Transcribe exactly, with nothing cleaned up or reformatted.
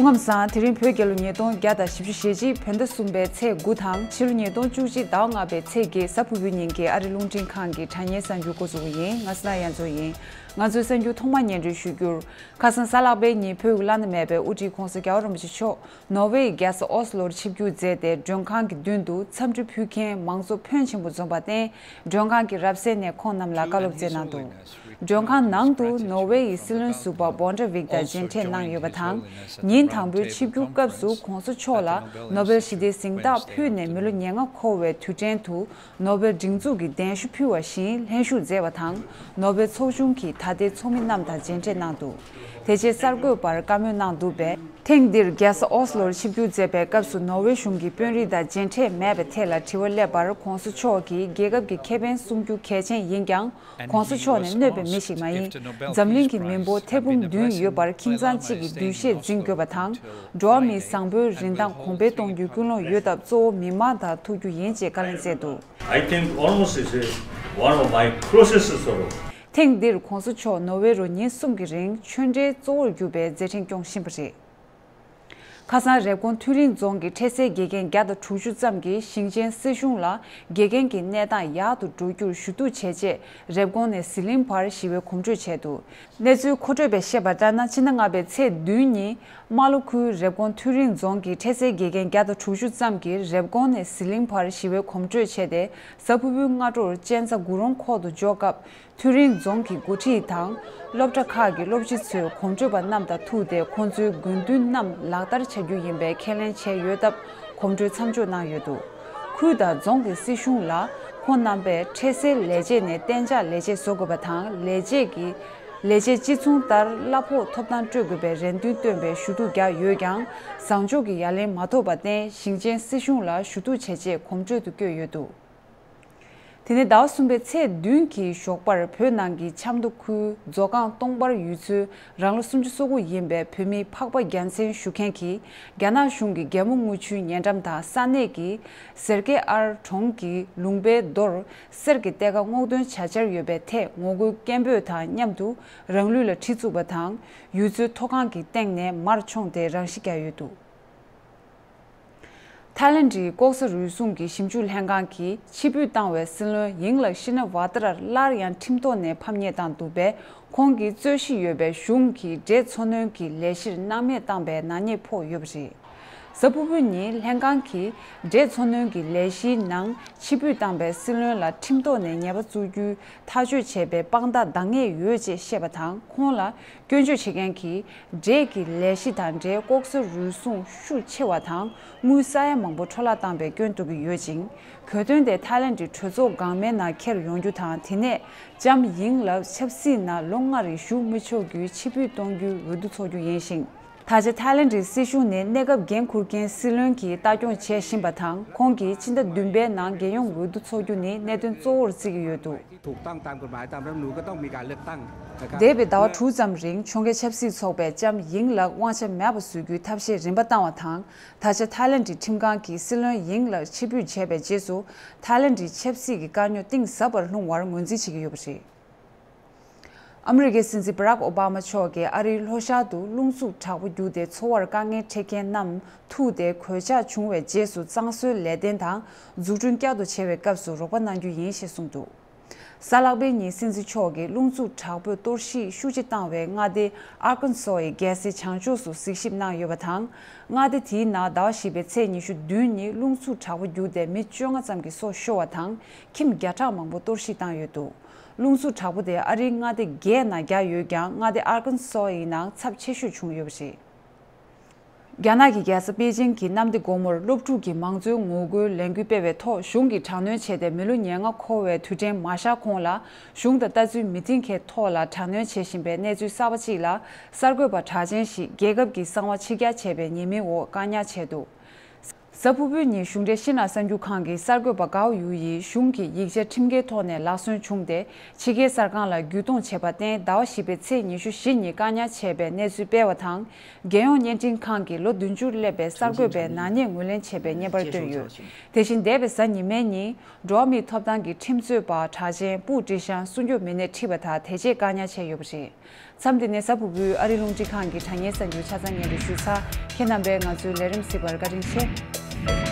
སྐུ་ཁམས་བཟང་། དེ་རིང་བོད་རྒྱལ་ལོ་ཉིས་སྟོང་བརྒྱ་དང་བཞི་བཅུ་ཞེ་གཅིག་བོད་ཟླ་གསུམ་པའི་ཚེས་དགུ་དང་ཕྱི་ལོ་ཉིས་སྟོང་བཅུ་གཅིག་ཟླ་ལྔ་པའི་ཚེས་བརྒྱད། གཟའ་ཕུར་བུའི་ཉིན་གྱི་ཨ་རི་རླུང་འཕྲིན་ཁང་གི་དྲ་བརྙན་གསར་འགྱུར་འགོ་འཛུགས་པ་ཡིན། ང་སྣ་ཡང་ཚོ་ཡིན། ང་ཚོའི་གསར་འགྱུར་ཐོག་མར་སྙན་སྒྲོན་ཞུ་རྒྱུར། ཁ་སང་གཟའ་ལྷག་པའི་ཉིན་བོད་ཀྱི་བླ་ན་མེད་པའི་དབུ་ཁྲིད་༸གོང་ས་༸རྒྱལ་བ་རིན་པོ་ཆེ་མཆོག་ནོར་ཝེ་ཡི་རྒྱལ་ས་ཨོ་སི་ལོར་ཆིབས་བསྒྱུར་མཛད་དེ། མགྲོན་ཁང་གི་མདུན་དུ་འཚམས་འདྲི་ཕུལ་མཁན་མང་ཚོགས་ཕོན་ཆེན་པོ་འཛོམས་པར་བརྟེན། མགྲོན་ཁང་གི་རབ་གསལ་ནས་ཁོང་རྣམས་ལ་བཀའ་སློབ་སྩལ་གནང་འདུག་མགྲོན་ཁང་ནང་དུ་ནོར་ཝེ་ཡི་སྲིད་བློན་ཟུར་པ་བྷོན་ཌ་ཝིག་དང་མཇལ་འཕྲད་གནང་ཡོད་པ་དང་། ཉིན་དང་པོའི་ཆིབས་བསྒྱུར་སྐབས་སུ་༸གོང་ས་མཆོག་ལ་ནོ་བེལ་ཞི་བདེའི་གཟེངས་རྟགས་ཕུལ་ནས་མི་ལོ་ཉེར་ལྔ་འཁོར་བའི་དུས་དྲན་དུ་ནོ་བེལ་སྒྲིག་འཛུགས་ཀྱི་གདན་ཞུ་ཕུལ་བ་བཞིན་ལྷན་ཞུགས་མཛད་པ་དང་། ནོ་བེལ་ཚོགས་ཆུང་གི་ད་ལྟའི་ཚོགས་མི་རྣམས་དང་མཇལ་འཕྲད་གནང་འདུག་དེ་རྗེས་གསར་འགོད་པར་བཀའ་མོལ་གནང་འདུག་པས། ཐེངས་འདིར་རྒྱལ་ས་ཨོ་སི་ལོར་ཆིབས་བསྒྱུར་མཛད་པའི་སྐབས་སུ་ནོར་ཝེ་གཞུང་གི་དཔོན་རིགས་དང་མཇལ་འཕྲད་མེད་པའི་ཐད་ལ་དྲི་བ་སླེབས་པར། ༸གོང་ས་མཆོག་གིས་རྒྱལ་ཁབ་ཀྱི་ཁེ་ཕན་སྲུང་རྒྱུ་གལ་ཆེན་ཡིན་ཀྱང་། ༸གོང་ས་མཆོག་ནི་གནོད་པའི་མི་ཞིག་མ་ཡིན། འཛམ་གླིང་གི་མི་འབོར་ཐེར་འབུམ་བདུན་ཡོད་པར་ཁྱིམ་ཚང་གཅིག་གི་འདུ་ཤེས་འཛིན་དགོས་པ་དང་། འགྲོ་བ་མིའི་བཟང་པོའི་རིན་ཐང་གོང་འཕེལ་གཏོང་རྒྱུའི་ཀུན་སློང་ཡོད་སྟབས། གཙོ་བོ་མི་མང་དང་ཐུག་རྒྱུ་ཡིན་ཅེས་བཀའ་ལན་སྩལ་འདུག I think almost it's a, one of my closest sort of. ཐེངས་འདིར་༸གོང་ས་མཆོག་ནོར་ཝེ་རུ་ཉིན་གསུམ་གྱི་རིང་ཆོས་འབྲེལ་གཙོ་བོར་གྱུར་པའི་མཛད་འཕྲིན་སྐྱོང་བཞིན་པ་རེད། ཁ་སང་རེབ་གོང་མཐོ་རིམ་རྫོང་གི་འཕྲལ་སེལ་དགེ་རྒན་བརྒྱ་དང་དྲུག་ཅུ་ཙམ་གྱིས་ཞིང་ཆེན་སྲིད་གཞུང་ལ་དགེ་རྒན་གྱི་གནས་སྟངས་ཡག་ཏུ་འགྲོ་རྒྱུར་ཞུ་གཏུག་བྱས་རྗེས། རེབ་གོང་ནས་ཟི་ལིང་བར་ཞི་བའི་གོམ་བགྲོད་བྱས་འདུག་གནས་ཚུལ་མཁོ་སྤྲོད་པས་བཤད་པར་ལྟར་ན། ཕྱི་ཟླ་ལྔ་པའི་ཚེས་བདུན་ཉིན་རྨ་ལྷོ་ཁུལ་རེབ་གོང་མཐོ་རིམ་རྫོང་གི་འཕྲལ་སེལ་དགེ་རྒན་བརྒྱ་དང་དྲུག་ཅུ་ཙམ་གྱིས་རེབ་གོང་ནས་ཟི་ལིང་བར་ཞི་བའི་གོམ་བགྲོད་བྱས་ཏེ། གཟའ་ཕུར་བུའི་སྔ་དྲོར་གཅན་ཚ་དགུ་རོང་ཁོག་ཏུ་འབྱོར་སྐབས། མཐོ་རིམ་རྫོང་གི་འགོ་ཁྲིད་དང་སློབ་གྲྭ་ཁག་གི་སློབ་སྤྱི་ཚོས་གོམ་བགྲོད་པ་རྣམས་དང་ཐུག་སྟེ། ཁོང་ཚོའི་དགོས་འདུན་རྣམས་ལག་བསྟར་བྱ་རྒྱུ་ཡིན་པའི་ཁས་ལེན་བྱས་ཡོད་སྟབས། གོམ་བགྲོད་མཚམས་འཇོག་གནང་ཡོད་འདུག་ཁུལ་དང་རྫོང་གི་སྲིད་གཞུང་ལ་ཁོང་རྣམ་པས་འཕྲལ་སེལ་ལས་བྱེད་ནས་གཏན་འཇགས་ལས་བྱེད་བཟོ་དགོས་པ་དང་། ལས་བྱེད་ཀྱི་ལས་བྱེད་གཅིག་མཚུངས་ལྟར་གླ་ཕོགས་ཐོབ་ཐང་སྤྲོད་དགོས་པའི་རེ་འདུན་བཏོན་པའི་ཞུ་གཏུག་བརྒྱབ་ཡོད་ཀྱང་། བཟང་ཕྱོགས་ཀྱི་ཡ་ལན་མ་ཐོབ་པར་བརྟེན། ཞིང་ཆེན་སྲིད་གཞུང་ལ་ཞུ་གཏུག་བྱས་རྗེས་གོམ་བགྲོད་དུ་བསྐྱོད་ཡོད་འདུག་དེ་ནས་ཟླ་བ་གསུམ་པའི་ཚེས་བདུན་གྱི་ཞོགས་པར་བོད་ནང་གི་ཆབ་མདོ་ཁུལ་མཛོ་སྒང་སྟོང་པར་ཡུལ་ཚོའི་རང་ལོ་སུམ་ཅུ་སོ་དགུ་ཡིན་པའི་བོད་མི་འཕགས་པ་རྒྱལ་མཚན་ཞུ་མཁན་གྱིས། རྒྱ་ནག་གཞུང་གི་རྒྱལ་མོ་རྔུལ་ཆུའི་ཉེ་འགྲམ་དང་ས་གནས་ཀྱི་སེར་སྐྱའི་ཨར་གྲོང་གི་ལུང་པའི་རྡོར་གསེར་གྱི་གཏེར་ཁ་སྔོག་འདོན་བྱ་འཆར་ཡོད་པའི་ཐད་ངོ་རྒོལ་སྐད་འབོད་དང་མཉམ་དུ་རང་ལུས་ལ་གྲི་བཙུགས་པ་དང་། ཡུལ་ཚོའི་ཐོག་ཁང་གི་སྟེང་ནས་མར་མཆོངས་ཏེ་རང་ཤི་བརྒྱབ་ཡོད་འདུག་ཐའི་ལེན་ཌིའི་ལྐོག་ཟ་རུལ་སུངས་ཀྱི་ཞིབ་འཇུག་ལྷན་ཁང་གིས་ཕྱིར་འབུད་བཏང་བའི་སྲིད་བློན་ཡིང་ལག་ཤི་ན་ཝ་ཏ་རར་སླར་ཡང་ཁྲིམས་ཐོག་ནས་ཕམ་ཉེས་བཏང་འདུག་པས། ཁོང་གིས་རྩོད་གཞི་ཡོད་པའི་གཞུང་གི་འབྲས་མཚོ་སྣོན་གྱི་ལས་གཞིར་སྣང་མེད་བཏང་པའི་ནག་ཉེས་ཕོག་ཡོད་པ་རེད། གཟའ་ཕུར་བུ་ཉིན་ལྷན་ཁང་གིས་འབྲས་མཚོ་སྣོན་གྱི་ལས་གཞིའི་ནང་ཕྱིར་འབུད་བཏང་པའི་སྲིད་བློན་ལ་ཁྲིམས་ཐོག་ནས་ཉེས་པ་བཙུགས་རྒྱུའི་ཐག་གཅོད་བྱས་པའི་དཔང་རྟགས་འདང་ངེས་ཡོད་ཅེས་བཤད་པ་དང་། ཁོང་ལ་སྐྱོན་བརྗོད་བྱེད་མཁན་གྱིས། འབྲས་ཀྱི་ལས་གཞི་དང་འབྲས་ལྐོག་ཟ་རུལ་སུངས་ཤུགས་ཆེ་བ་དང་། དངུལ་ས་ཡ་མང་པོ་འཕྲོ་བརླག་བཏང་པའི་སྐྱོན་འདོགས་ཀྱི་ཡོད་ཅིང་། གྱོད་དོན་དེ་ཐའི་ལེན་ཌི་གྲོས་ཚོགས་འགག་མའི་ནང་འཁྱེར་ཡོང་རྒྱུ་དང་། དེ་ནས་ལྕམ་ཡིང་ལགས་ཆབ་སྲིད་ནང་ལོ་ལྔ་རིང་བཞུགས་མི་ཆོག་རྒྱུའི་ཕྱིར་འབུད་གཏོང་རྒྱུའི་འོས་བསྡུ་འཚོགས་རྒྱུ་ཡིན་ཞིང་། ད་ཆ་ཐའི་ལེན་ཌིའི་སྲིད་གཞུང་ནས་གནས་སྐབས་འགན་འཁུར་མཁན་སྲིད་བློན་གྱིས་ལྟ་སྐྱོང་བྱེད་བཞིན་པ་དང་། ཁོང་གིས་ཕྱི་ཟླ་བདུན་པའི་ནང་རྒྱལ་ཡོངས་འོས་བསྡུ་འཚོགས་རྒྱུ་ནི་གནད་དོན་གཙོ་བོར་བརྩི་གི་ཡོད་འདུག ถูกต้องตามกฎหมายตามรัฐธรรมนูญก็ต้องมีการเลือกตั้งนะครับ འདས་པའི་ཟླ་བ་དྲུག་ཙམ་རིང་ཕྱོགས་འགལ་ཆབ་སྲིད་ཚོགས་པས་ལྕམ་ཡིང་ལགས་དབང་ཆ་མེད་པ་བཟོ་རྒྱུའི་ཐབས་ཤེས་རིམ་པ་བཏང་བ་དང་། ད་ཆ་ཐའི་ལེན་ཌིའི་ཁྲིམས་ཁང་གིས་སྲིད་བློན་ཡིང་ལགས་ཕྱིར་འབུད་བྱས་པའི་རྗེས་སུ། ཐའི་ལེན་ཌིའི་ཆབ་སྲིད་ཀྱི་དཀའ་རྙོག་གཏིང་ཟབ་པར་ལྷུང་བར་ངོས་འཛིན་བྱེད་ཀྱི་ཡོད་པ་རེད། ཨ་མི་རི་ཀའི་སྲིད་འཛིན་བྷ་རག་ཨོ་བྷ་མ་མཆོག་གིས་ཨ་རིའི་ལྷོ་ཤར་དུ་རླུང་འཚུབ་དྲག་པོ་བརྒྱུགས་ཏེ་འཚོ་བར་དཀའ་ངལ་འཕྲད་མཁན་རྣམས་ཐུག་སྟེ་གོད་ཆག་བྱུང་བའི་རྗེས་སུ་གཙང་བཟོའི་ལས་དོན་དང་འཛུགས་སྐྲུན་བསྐྱར་དུ་བྱེད་པའི་སྐབས་སུ་རོགས་པ་གནང་རྒྱུ་ཡིན་ཞེས་གསུངས་འདུག་གཟའ་ལྷག་པའི་ཉིན་སྲིད་འཛིན་མཆོག་གིས་རླུང་འཚུབ་དྲག་པོས་གཏོར་བཤིག་ཤུགས་ཆེ་བཏང་བའི་མངའ་སྡེ་ཨར་ཀན་སོ་ཡི་རྒྱལ་སའི་བྱང་ཕྱོགས་སུ་གཟིགས་ཞིབ་གནང་ཡོད་པ་དང་། མངའ་སྡེ་དེའི་ནང་ཟླ་བ་བཞི་པའི་ཚེས་ཉི་ཤུ་བདུན་ཉིན་རླུང་འཚུབ་དྲག་པོ་བརྒྱུགས་ཏེ་མི་བཅོ་ལྔ་ཙམ་གྱི་སྲོག་ཤོར་བ་དང་། ཁྱིམ་བརྒྱ་ཕྲག་མང་པོ་གཏོར་བཤིག་བཏང་ཡོད་འདུག་རླུང་འཚུབ་དྲག་པོ་དེ་ཨ་རིའི་མངའ་སྡེ་བརྒྱད་ནང་བརྒྱབ་ཡོད་ཀྱང་། མངའ་སྡེ་ཨར་ཀན་སོ་ཡི་ནང་ཚབས་ཆེ་ཤོས་བྱུང་ཡོད་པ་རེད། རྒྱ་ནག་གི་རྒྱལ་ས་པེ་ཅིང་གི་གནམ་བདེ་སྒོ་མོར་སློབ་ཕྲུག་གིས་མང་གཙོའི་ངོ་རྒོལ་ལས་འགུལ་སྤེལ་བའི་ཐོག་གཞུང་གིས་དྲག་གནོན་བྱས་ཏེ་མི་ལོ་ཉེར་ལྔ་འཁོར་བའི་དུས་དྲན་མ་ཤར་གོང་ལ། གཞུང་དང་ལྟ་ཚུལ་མི་མཐུན་མཁན་ཐོག་ལ་དྲག་གནོན་བྱེད་བཞིན་པའི་གནས་ཚུལ་གསར་པ་གཅིག་ལ། གསར་འགོད་པ་གྲགས་ཅན་ཞིག་རྒྱལ་ཁབ་ཀྱི་གསང་བ་ཕྱིར་གྱར་བྱས་པའི་ཉེས་མིང་འོག་བཀག་ཉར་བྱས་འདུག་གཟའ་ཕུར་བུའི་ཉིན་གཞུང་འབྲེལ་ཤིན་ཨན་གསར་འགྱུར་ཁང་གིས་གསར་འགོད་པ་ཀའོ་ཡུའུ་ཡིས་གཞུང་གི་ཡིག་ཆ་ཁྲིམས་འགལ་ཐོག་ནས་ལག་སོན་བྱུང་སྟེ་ཕྱི་རྒྱལ་གསར་ཁང་ལ་བརྒྱུད་གཏོང་བྱས་པར་བརྟེན། ཟླ་བ་བཞི་པའི་ཚེས་ཉི་ཤུ་བཞི་ཉིན་བཀག་ཉར་བྱས་པའི་གནས་ཚུལ་སྤེལ་བ་དང་། རྒྱལ་ཡོངས་བརྙན་འཕྲིན་ཁང་གིས་ལོ་བདུན་ཅུ་སླེབས་པའི་གསར་འགོད་པའི་ནག་ཉེས་ངོས་ལེན་བྱས་པའི་བརྙན་པར་བཏོན་ཡོད། དེ་བཞིན་འདས་པའི་གཟའ་ཉི་མའི་ཉིན། འགྲོ་བ་མིའི་ཐོབ་ཐང་གི་ཁྲིམས་རྩོད་པ་གྲགས་ཅན་སྤུ་ཀྲི་ཤང་སྲུང་སྐྱོབ་མི་སྣས་ཁྲིད་པ་དང་དེ་རྗེས་བཀག་ཉར་བྱས་ཡོད་པ་རེད། མཚམས་འདི་ནས་གཟའ་ཕུར་བུའི་ཨ་རིའི་རླུང་འཕྲིན་ཁང་གི་དྲ་བརྙན་གསར་འགྱུར་ཆ་ཚང་སྙན་སྒྲོན་ཞུས་ཚར། ཁྱེད་རྣམ་པས་ང་ཚོའི་ལས་རིམ་གཟིགས་པར་བཀའ་དྲིན་ཆེ།